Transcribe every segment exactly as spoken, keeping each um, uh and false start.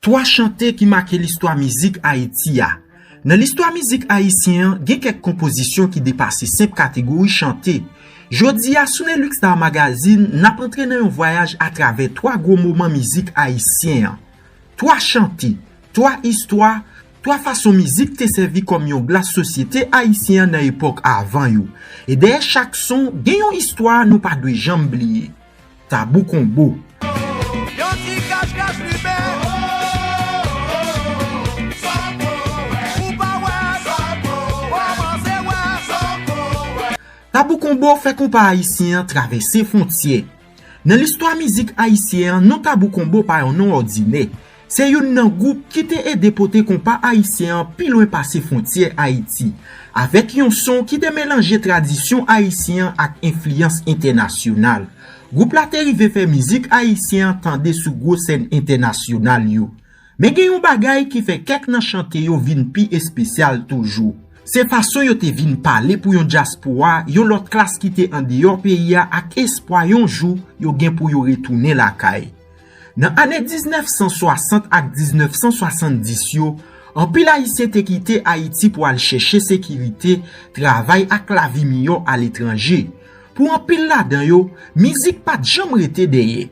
Twa chante ki make listwa mizik Ayiti a. Nan listwa mizik ayisyen an, gen kèk konpozisyon ki depase senp kategori chante. Jodi a, sou Nelux Star Magazine, n ap antre nan yon vwayaj atravè twa gwo moman mizik ayisyen an. Twa chante, twa istwa, twa fason mizik te sèvi kòm yon glas sosyete ayisyen an nan epòk avan yo. E dèyè chak son, gen yon istwa nou pa dwe janm bliye. Tabou Konbo. Yon ti kach kach limen. Ou pa wè, kòmanse wè. Tabou Konbo fè konpa ayisyen an travèse fwontyè. Nan listwa mizik ayisyen an, non Tabou Konbo pa yon non òdinè. Se youn nan gwoup ki te ede pote konpa ayisyen an pi lwen pase fwontyè Ayiti, avèk yon son ki te melanje tradisyon ayisyen an ak enfliyans entènasyonal. Gwoup la te rive fè mizik ayisyen an tande sou gwo sèn entènasyonal yo. Men gen yon bagay ki fè kèk nan chante yo vin pi espesyal toujou. Se fason yo te vin pale pou yon dyaspora, yon lòt klas ki te andeyò peyi a ak espwa yon jou yo gen pou yo retounen lakay. Nan ane diznèf san swasant ak diznèf san swasanndis yo, anpil Ayisyen te kite Ayiti pou al chèche sekirite, travay ak lavi miyò aletranje. Pou anpil ladan yo, mizik pa t janm rete dèyè.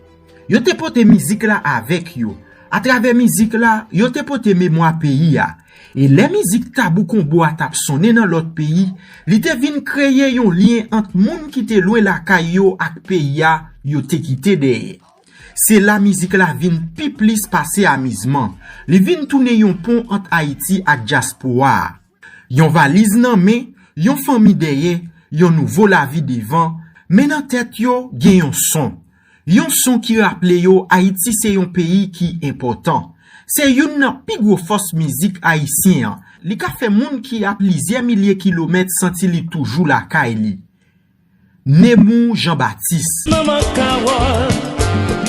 Yo te pote mizik la avèk yo. Atravè mizik la, yo te pote memwa peyi a. E lè mizik Tabou Konbo a t ap sonnen nan lòt peyi, li te vin kreye yon lyen ant moun ki te lwen lakay yo ak peyi a yo te kite dèyè. Se la mizik la vin pi plis pase amizman. Li vin tounen yon pon ant Ayiti ak dyaspora a. Yon valiz nan men, yon fanmi dèyè, yon nouvo lavi devan, men nan tèt yo gen yon son. Yon son ki raple yo Ayiti se yon peyi ki enpòtan. Se youn nan pi gwo fòs mizik ayisyen an. Li ka fè moun ki a plizyè milye kilomèt santi li toujou lakay li. Nemou Jean Baptiste. Manman Kawòl,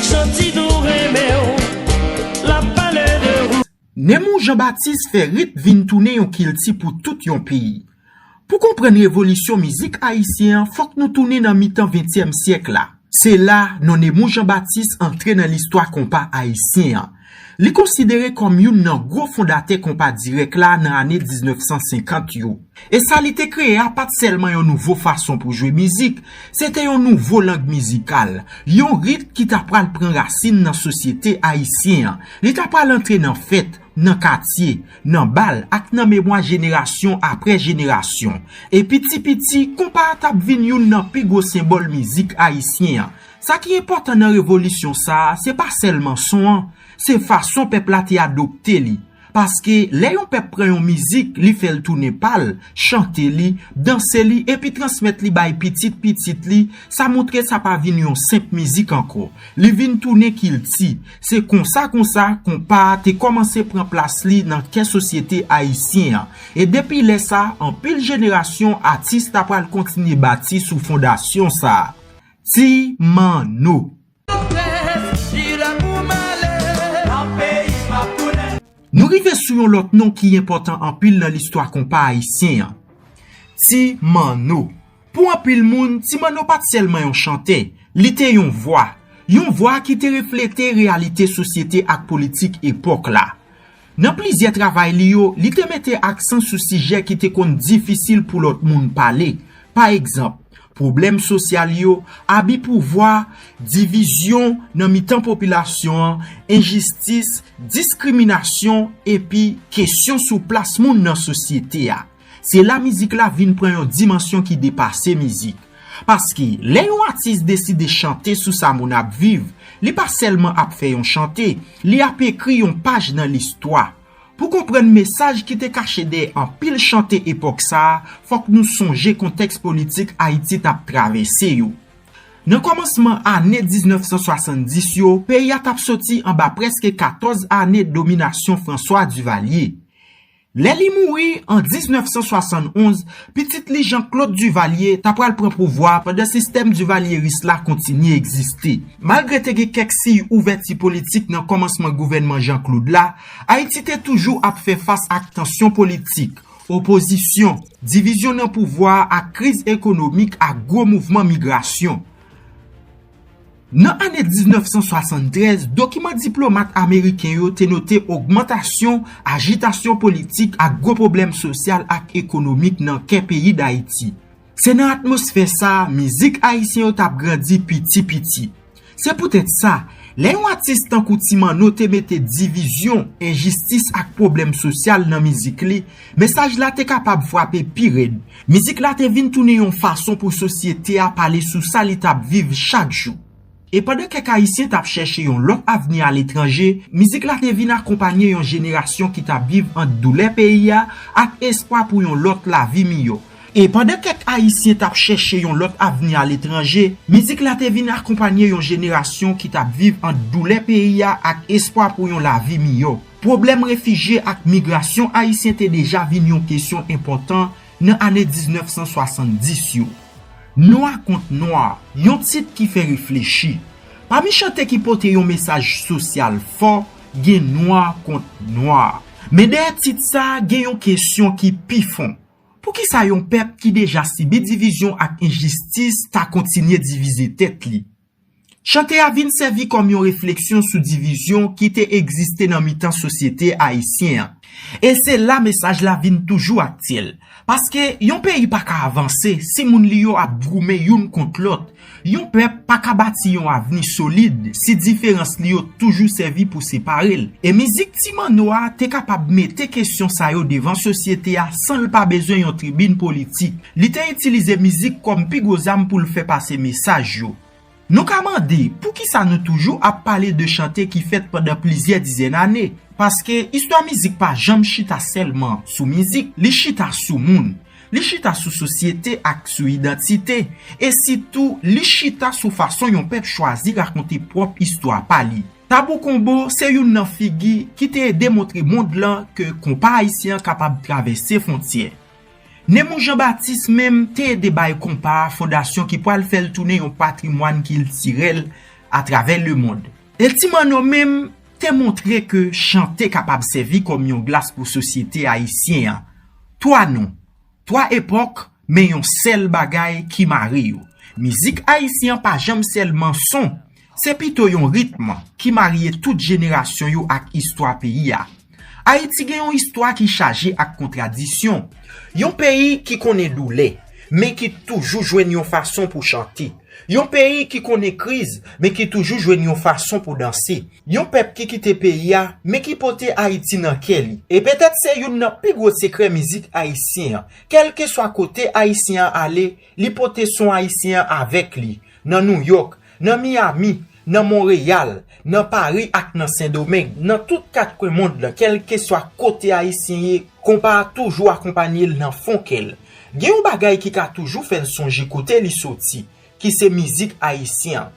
Chanti Dou renmen w, l ap pale de ou. Nemou Jean Baptiste fè rit vin tounen yon kilti pou tout yon peyi. Pou konprann revolisyon mizik ayisyen an, fòk nou tounen nan mitan ventyèm syèk la. Se la non Nemou Jean Baptiste antre nan listwa konpa ayisyen an. Li konsidere kòm youn nan gwo fondatè konpa dirèk la nan ane diznèf san senkant yo. E sa li te kreye a pa t sèlman yon nouvo fason pou jwe mizik, se te yon nouvo lang mizikal, yon rit ki ta pral pran rasin nan sosyete ayisyen an. Li ta pral antre nan fèt, nan katye, nan bal ak nan memwa jenerasyon apre jenerasyon. E piti piti, konpa a t ap vin youn nan pi gwo senbòl mizik ayisyen an. Sa ki enpòtan nan revolisyon sa a, se pa sèlman son an, se fason pèp la te adopte li. Paske lè yon pèp pran yon mizik, li fè l tounen pa l, chante li, danse li, epi transmèt li bay pitit pitit li, sa montre sa pa vin yon senp mizik ankò. Li vin tounen kilti. Se konsa konsa, konpa a te kòmanse pran plas li nan kè sosyete ayisyen an. E depi lè sa, anpil jenerasyon atis ta pral kontinye bati sou fondasyon sa a. Ti Manno. Nou rive sou yon lòt non ki enpòtan anpil nan listwa konpa ayisyen an. Ti Manno. Pou anpil moun, Ti Manno pa t sèlman yon chantè, li te yon vwa. Yon vwa ki te reflete reyalite sosyete ak politik epòk la. Nan plizyè travay li yo, li te mete aksan sou sijè ki te konn difisil pou lòt moun pale. Pa egzanp, pwoblèm sosyal yo, abi pouvwa, divizyon nan mitan popilasyon an, enjistis, diskriminasyon, epi kesyon sou plas moun nan sosyete a. Se la mizik la vin pran yon dimansyon ki depase mizik. Paske, lè yon atis deside chante sou sa moun ap viv, li pa sèlman ap fè yon chante, li ap ekri yon paj nan listwa. Pou konprann mesaj ki te kache dèyè anpil chante epòk sa a, fòk nou sonje kontèks politik Ayiti t ap travèse yo. Nan kòmansman ane diznèf san swasanndis yo, peyi a t ap soti anba prèske katòz ane dominasyon François Duvalier. Lè li mouri an diznèf san swasannonz, pitit li Jean-Claude Duvalier ta pral pran pouvwa a pandan sistèm divalyeris la kontinye egziste. Malgre te gen kèk siy ouvèti politik nan kòmansman gouvènman Jean-Claude la, Ayiti te toujou ap fè fas ak tansyon politik, opozisyon, divizyon nan pouvwa a ak kriz ekonomik ak gwo mouvman migrasyon. Nan ane diznèf san swasanntrèz, dokiman diplomat ameriken yo te note ogmantasyon ajitasyon politik ak gwo pwoblèm sosyal ak ekonomik nan kè peyi Dayiti. Se nan atmosfè sa a, mizik ayisyen yo t ap grandi piti piti. Se poutèt sa, lè yon atis tankou Ti Manno te mete divizyon, enjistis ak pwoblèm sosyal nan mizik li, mesaj la te kapab frape pi rèd. Mizik la te vin tounen yon fason pou sosyete a pale sou sa li t ap viv chak jou. E pandan kèk Ayisyen t ap chèche yon lòt avni aletranje, mizik la te vin akonpanye yon jenerasyon ki t ap viv ant doulè peyi a ak espwa pou yon lòt lavi miyò. E pandan kèk Ayisyen t ap chèche yon lòt avni aletranje, mizik la te vin akonpanye yon jenerasyon ki t ap viv ant doulè peyi a ak espwa pou yon lavi miyò. Pwoblèm refijye ak migrasyon ayisyen te deja vin yon kesyon enpòtan nan ane diznèf san swasanndis yo. Nwa kont nwa, yon tit ki fè reflechi. Pami chante ki pote yon mesaj sosyal fò, gen nwa kont nwa. Men dèyè tit sa a, gen yon kesyon ki pi fon. Poukisa yon pèp ki deja sibi divizyon ak enjistis ta kontinye divize tèt li? Chante a vin sèvi kòm yon refleksyon sou divizyon ki te egziste nan mitan sosyete ayisyen an. E se la mesaj la vin toujou aktyèl. Paske yon peyi pa ka avanse si moun li yo ap goumen youn kont lòt. Yon pèp pa ka bati yon avni solid si diferans li yo toujou sèvi pou separe l. E mizik Ti Manno a te kapab mete kesyon sa yo devan sosyete a san l pa bezwen yon tribin politik. Li te itilize mizik kòm pi gwo zam pou l fè pase mesaj yo. Nou ka mande, poukisa nou toujou ap pale de chante ki fèt pandan plizyè dizèn ane? Paske istwa mizik pa janm chita sèlman sou mizik, li chita sou moun. Li chita sou sosyete ak sou idantite, e sitou, li chita sou fason yon pèp chwazi rakonte pwòp istwa pa li. Tabou Konbo se youn nan figi ki te ede montre mond lan ke konpa ayisyen an kapab travèse fwontyè. Nemou Jean Baptiste menm te ede bay konpa a fondasyon ki pral fè l tounen yon patrimwàn kiltirèl atravè lemonn. E Ti Manno menm te montre ke chante kapab sèvi kòm yon glas pou sosyete ayisyen an. Twa non, twa epòk, men yon sèl bagay ki mare yo. Mizik ayisyen an pa janm sèlman son, se pito yon ritm ki marye tout jenerasyon yo ak istwa peyi a. Ayiti gen yon istwa ki chaje ak kontradisyon. Yon peyi ki konnen doulè, men ki toujou jwenn yon fason pou chante. Yon peyi ki konnen kriz, men ki toujou jwenn yon fason pou danse. Yon pèp ki kite peyi a, men ki pote Ayiti nan kè li. E petèt se youn nan pi gwo sekrè mizik ayisyen an. Kèlkeswa kote Ayisyen an ale, li pote son ayisyen an avèk li. Nan Nouyòk, nan Miyami, nan Monreyal, nan Pari ak nan Sendomeng, nan tout kat kwen mond lan, kèlkeswa kote Ayisyen ye, konpa a toujou akonpanye l nan fon kè l. Gen yon bagay ki ka toujou fè n sonje kote li soti, ki se mizik ayisyen an.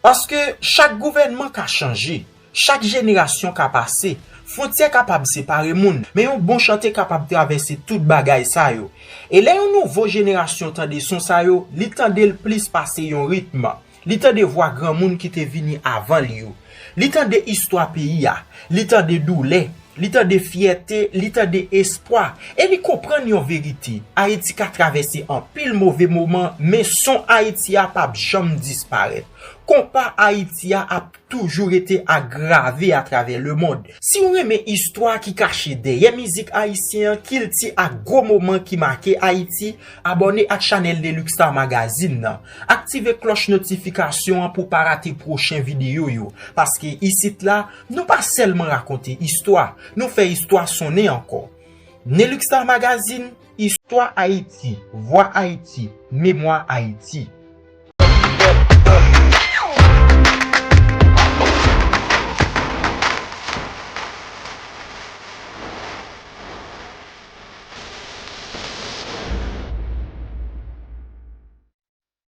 Paske chak gouvènman ka chanje, chak jenerasyon ka pase, fwontyè kapab separe moun, men yon bon chante kapab travèse tout bagay sa yo. E lè yon nouvo jenerasyon tande son sa yo, li tande l plis pase yon ritm. Li tande vwa granmoun ki te vini avan li yo. Li tande istwa peyi a. Li tande doulè. Li tande fyète. Li tande espwa. E li konprann yon verite. Ayiti ka travèse anpil move moman, men son Ayiti a p ap janm disparèt. Konpa Ayiti a ap toujou rete a grave atravè lemonn. Si w renmen istwa ki kache dèyè mizik ayisyen an, kilti ak gwo moman ki make Ayiti, abòne ak chanèl Neluxstar Magazine nan. Aktive klòch notifikasyon an pou w pa rate pwochen videyo yo, paske isit la, nou pa sèlman rakonte istwa, nou fè istwa sonnen ankò. Neluxstar Magazine, istwa Ayiti, vwa Ayiti, memwa Ayiti.